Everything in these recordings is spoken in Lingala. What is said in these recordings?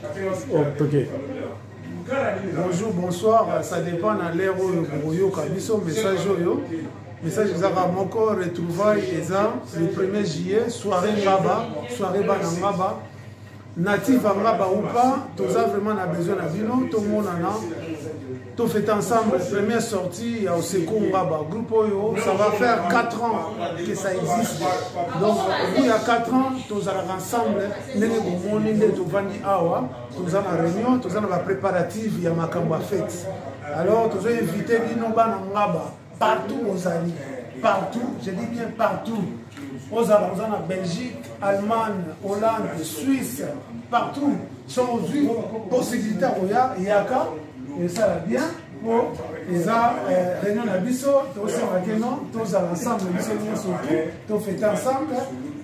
Oh, ok. Bonjour, bonsoir. Ça dépend na l'heure oyo bokoyoka biso message oyo. Message ezaka moko retrouvailles eza le 1er juillet soirée ngaba, soirée bana ngaba. Natif ya ngaba ou pas, toza vraiment na besoin na bino tomonana to fête ensemble première sortie ya Oseko Ngaba groupe oyo ça va faire 4 ans que ça existe donc au bout ya 4 ans tozalaka ensemble ndenge bomoni nde tovandi awa toza na réunion toza na bapréparative ya makambo ya fete alors tozo invite bino bana ngaba partout bozali partout je dis bien partout ozala oza na belgique allemagne hollande suisse partout so ozwi possibilité ya koya yaka esala bien po eza euh, réunion na biso tosenga ke non tozala ensemble biso nyonso tu tofete ensemble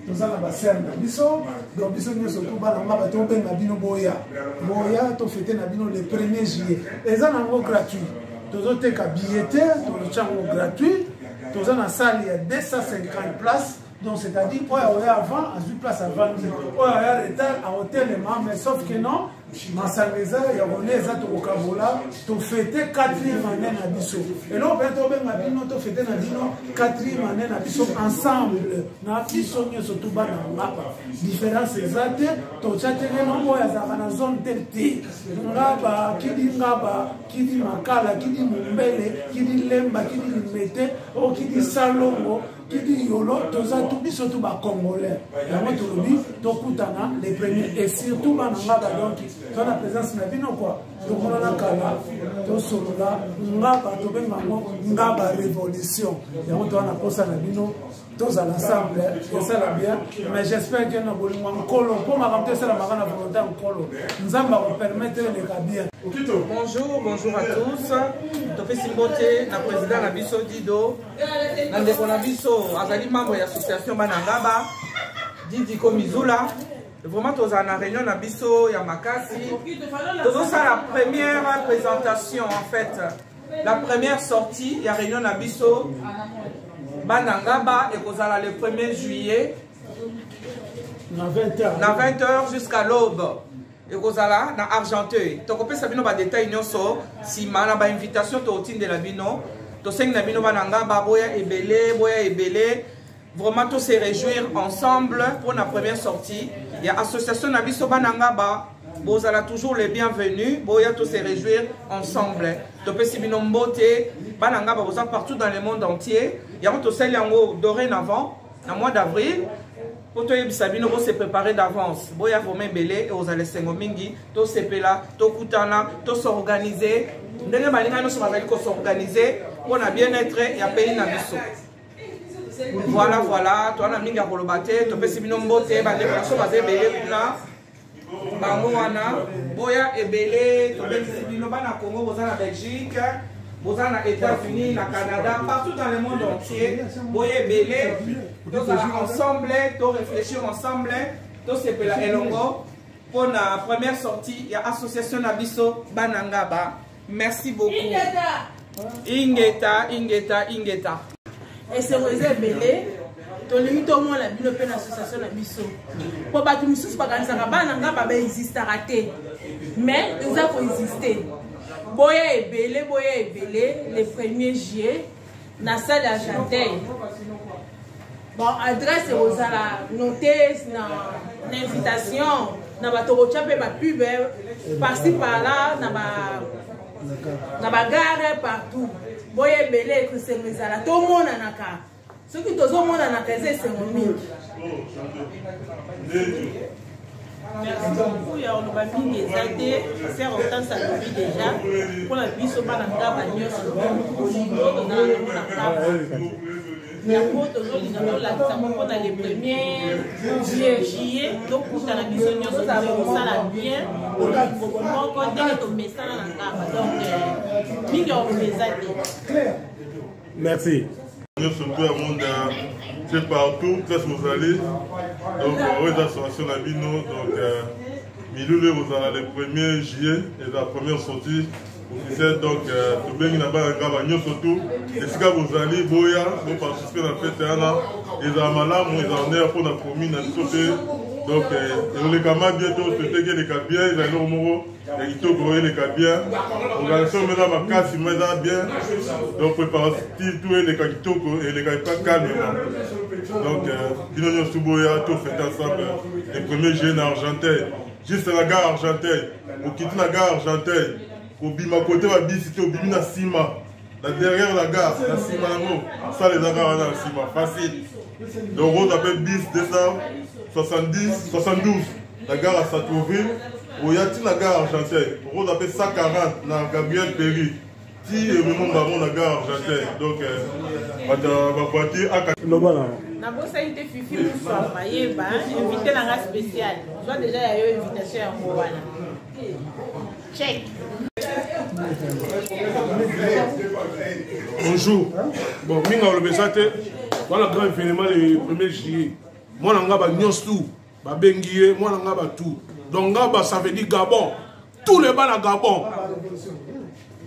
toza na basere na biso donc biso nyonso tu bana nga bato obenga bino boya boya tofete na bino le premier juillet eza nango gratuit tozoteka billet te tozotya yango gratuit toza na salle ya 250 places donc c'est-à-dire oyo aoya avant azwi place avandi oyo aya retard akotelema mais sauf que non masanga eza ya kolia eza tokokabola tofete quatrième année na biso eloko mpe tobenga bino tofete na bino quatrième année na biso ensemble na biso nyonso tu bana ngaba différence eza te totya te lelo oyo azalaka na zone te te ngaba kidi ngaba kidi makala kidi mombele kidi lemba kidi limete o kidi salongo kidi yolo toza tu biso tu bacongolais yango tolobi tokutana les premiers et surtout bana ngaba donc toza na présence na bino kua tomonana kala tosolola ngaba tobenga yango ngaba révolution yango toza na posa na bino tozala ensemble esala bien mais j'espère que na bolingo ya nkolo mpo makambo to esalamaka na volonté ya nkolo nzambe akopermettre eleka bien bonjour bonjour à tous topesi mbote na président na biso dido na ndeko na biso azali membre ya association bana ngaba didi komizula vraiment tozala na réunion na biso ya makasi tozosala première présentation en fait la première sortie ya réunion na biso bana ngaba ekozala le 1er juillet na 20h na 20h jusqu'à l'aube ekozala na argenteuil tokopesa bino badetail nyonso nsima na bainvitation tokotindela bino tosengi na bino bana ngaba boya ebele boya ebele vraiment to se réjouir ensemble pour la première sortie ya association na biso bana ngaba bozala toujours les bienvenus boya to se réjouir ensemble topesi bino mbote bana ngaba boza partout dans le monde entier yango tosali yango dorénavant na mois d'avril mpo toyebisa bino bose préparer d'avance boya vraimen ebele ekozala esengo mingi tosepela tokutana tosorganize ndenge baninga nyonso bazali kosorganize mpo na bien-être ya pays na biso voilà voilà toa na mingi ya koloba te topesi bino mbote bandeko na biso baza ebele kuna bango wana boya ebele tobengisi bino bana congo boza na belgique boza na états-unis na canada partout dans le monde entier boya ebele tozala ensemble to réfléchir ensemble tosepela elongo mpo na première sortie ya association na biso bana ngaba merci beaucoup ingeta ingeta ingeta esengo eza ebele tolingi tomona bino mpe na association na biso mpo bato mosusu bakanisaka bana nga babaexistaka te mais toza koexiste boya ebele boya ebele le premier juillet na salle ya jantel bon adresse ekozala note na, na invitation na bato kotya mpe bapub parci par là na ba na bagare partout boya ebele esengo ezala tomonanaka soki tozomonanaka eza esengo mingi Merci beaucoup ya oloba mingi eza te sœur Hortense alobi déjà mpona biso bana ngaba nyonso bolingo tozala nango na ngaba yango tozolinga tolakisa ngo mpona le premier juillet tokutana biso nyonso tozokosala bien bolingo bomoko ndenge tomesana na ngaba donc euh, mingi ya oloba eza te merci nyonso to ya monde c'est partout place bozali donc oyo eza association na bino donc euh, milulu ekozala le premier juillet eza première sortie officielle donc euh, tobengi na bana ngaba nyonso tu esika bozali boya boparticipe na fete wana ezala malamu ezala honneur mpo na commune na biso mpe Donc ekolekama bien to souhaite eleka bien, ezali eloko moko ya kitoko eleka bien. Organisation eza makasi ma eza bien. Donc préparatif tout eleka kitoko eleka epa calmement. Donc bino nyonso boya to fête ensemble le premier juillet na Argenteuil. Juste na gare Argenteuil. Okiti na gare Argenteuil. Kobima kote ba bisi te obimi na nsima na derrière la gare na nsima yango sala eza kaka wana na nsima facile. Donc oza mpe bis 270 72 na gare ya Sartrouville oya ti na gare Argenteuil okoza mpe 140 na Gabriel Perry ti ememo bango na gare Argenteuil donc bato ya bavoiture aka loba na nabosani te fifi muswa mayeba invité na nga spécial zwa déjà ya yo invitation yango wana check. Bonjour. Bon, minga oloba eza te wana grand événement le 1er juillet mwana nga ba nyonso tout babengi ye mwana nga ba tout donc nga ba ça veut dire Gabon tous les bana Gabon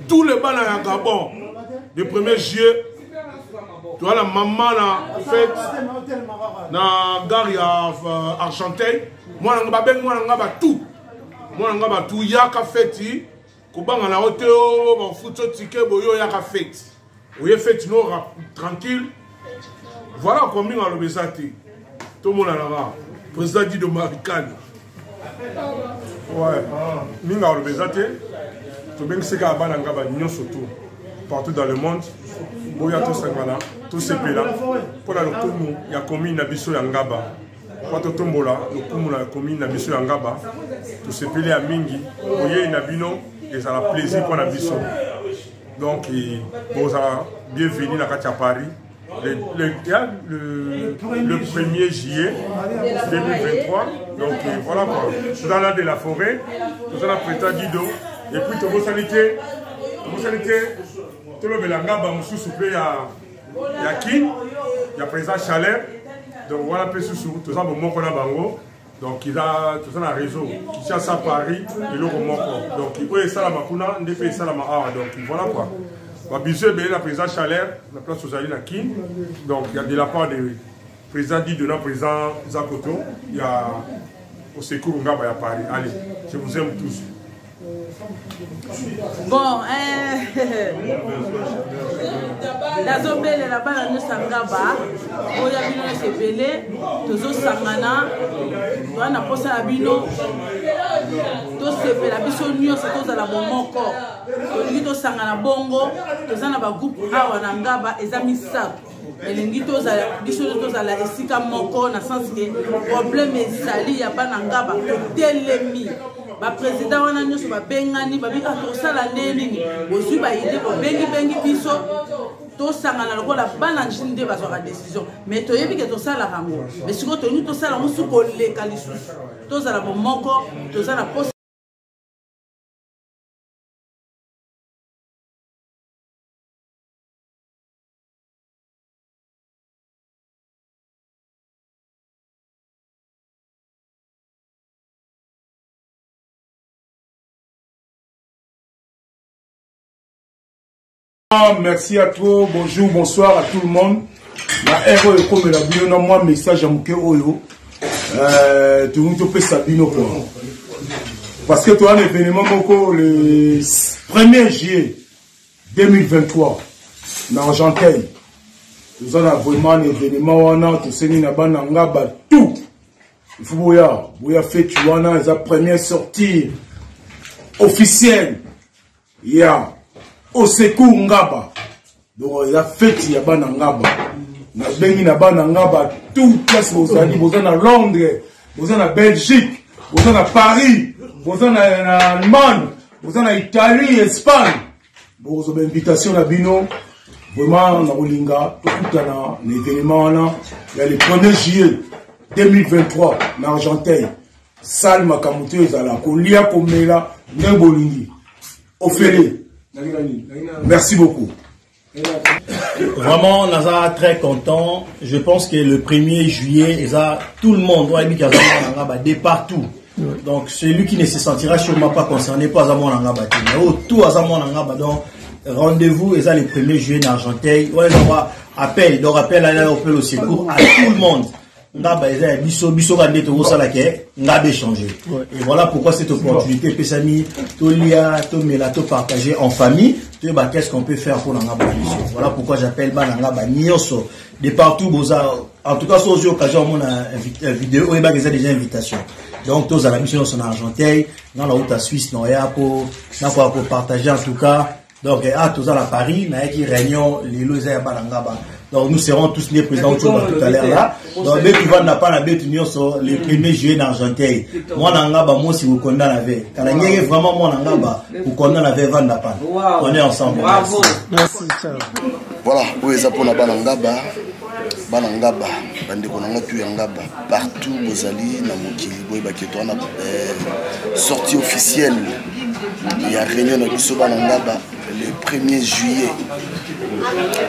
tous les bana ya Gabon le 1er juillet toza na mama na fête na gare ya Argenteuil mwana nga babengi mwana nga ba tout mwana nga bato yaka feti kobanga na yo te o bafuti yo tike boye oyaka feti oye feti no tranquille voilà quoi mingi aloba eza te tomonanaka président dido marikani ouais mingi aloba eza te tobengisi kaka bana ngaba nyonso tout partout dans le monde boya tosangana tosepela mpo na lokumu ya commune na biso ya ngaba mpo totombola lokumu na commune na biso ya ngaba tosepeli ya mingi boyei na bino ezala plaisir mpo na biso donc bozala bienvenu na kati ya paris le, le, le, le 1er juillet 2023 donc voilà quoi toza na de la forêt toza na président dido et puis tobosani te tobosani te tolobela ngaba mosusu mpe ya ya kin ya président chaleur donc wana mpe susu toza bomoko na bango donc eza toza na réseau kinshasa paris eloko moko donc oyo esalama kuna nde mpe esalama awa donc voilà quoi babiso ebele na président chaleur na place tozali na kin donc ya de la part de président dido na président zakoto ya au secours ngaba ya paris allez je vous aime tous. Bon, eh, nazobelela bana nyonso ya ngaba oyo ya bino nyonso ebele tozosangana toza na mposa na bino tosepela biso nyonso tozala bomoko tolingi tosangana bongo toza na bagroupe awa na ngaba eza misato elingi tozala biso nyonso tozala esika moko na sens ke problème ezali ya bana ngaba totelemi baprésident wana nyonso babengani babi ah, tosala nde nini bozwi baide bobengibengi biso tosangana lokola bana njini nde bazwaka décision mais toyebi ke tosalaka yango mais sikoyo tolingi tosala yango su koleka lisusu tozala bomoko toza na posa. Merci à toi, bonjour, bonsoir à tout le monde. Na heure oyo ekomela bino na mwa message ya moke oyo tolingi topesa bino quoi. Parce que toza na événement moko le 1er juillet 2023 na Argenteuil. Toza na vraiment na événement wana tosengi na bana ngaba tout. Il faut boya, boya fête wana eza première sortie officielle ya au secours ngaba. Donc eza fête ya bana ngaba. Nabengi na bana ngaba tout place bozali, boza na Londres, boza na Belgique, boza na Paris, boza na Allemagne, boza na Italie, Espagne. Bokozwa ba invitation na bino vraiment na kolinga tokutana na événement wana ya le 1er juillet 2023 na Argenteuil. Salle makambo te ezala kolia komela ndenge bolingi ofele. Merci beaucoup. Vraiment, Naza très content. Je pense que le 1er juillet, eza, tout le monde doit être de partout. Donc, celui qui ne se sentira sûrement pas concerné, pas à moi mais oh, tout à moi donc rendez-vous eza le 1er juillet en Argenteuil. Ouais, on va appel, donc appel à l'appel au secours à tout le monde. Ngaba eza ya biso, biso kaka nde tokosala ke ngaba échanger. Et voilà pourquoi cette opportunité epesami, tolia, tomela, topartager en famille, toyeba qu'est-ce qu'on peut faire mpona ngaba na biso. Voilà pourquoi j'appelle bana ngaba nyonso de partout boza. En tout cas, so ozwi occasion omona vidéo, oyebaka eza déjà invitation. Donc tozala biso nyonso na Argenteuil, nga nauta Suisse, na oya po nakoka kopartager en tout cas. Donc ah, toza na Paris, nayaki réunion lelo, eza ya bana Ngaba. Donc nous serons tous les présidents autour tout à l'heure là. Donc betu vanda pa na betu nyonso le 1er juillet na Argenteuil. Mwana Ngaba mosi kokonda na ve kala ngenge, vraiment mwana Ngaba kokonda na ve, vanda pa. On est ensemble. Bravo. Merci, ciao. Voilà, oyo eza mpona bana Ngaba, bana Ngaba, bandeko na nga tu ya Ngaba partout bozali na mokili, boyebaki to wana sortie officielle ya réunion na biso bana Ngaba le 1er juillet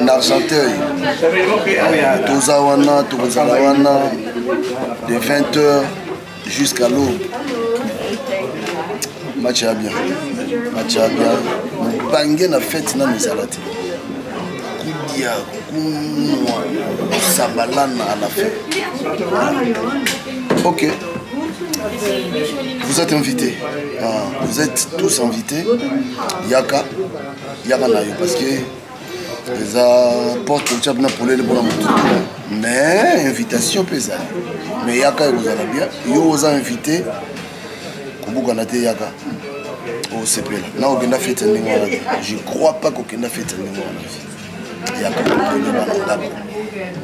na Argenteuil. Toza wana, tokozala wana de 20 heures jusqu'à l'aube. Match ya bien, match ya bien, mobange na fête nano ezala te, kudia, kunwa, kosabalana à la fin. Ok, vous êtes invités. Ah, vous êtes tous invités. Yaka, yaka na yo, parce que eza porte otya mpena polele mpona motu, mais invitation mpe ezali. Mais yaka, ekozala bien. Yo oza invité, kobukana te, yaka, osepela. Na okenda fête ndenge wana te, je crois pas kokenda fête ndenge wana. Yaka, bana Ngaba.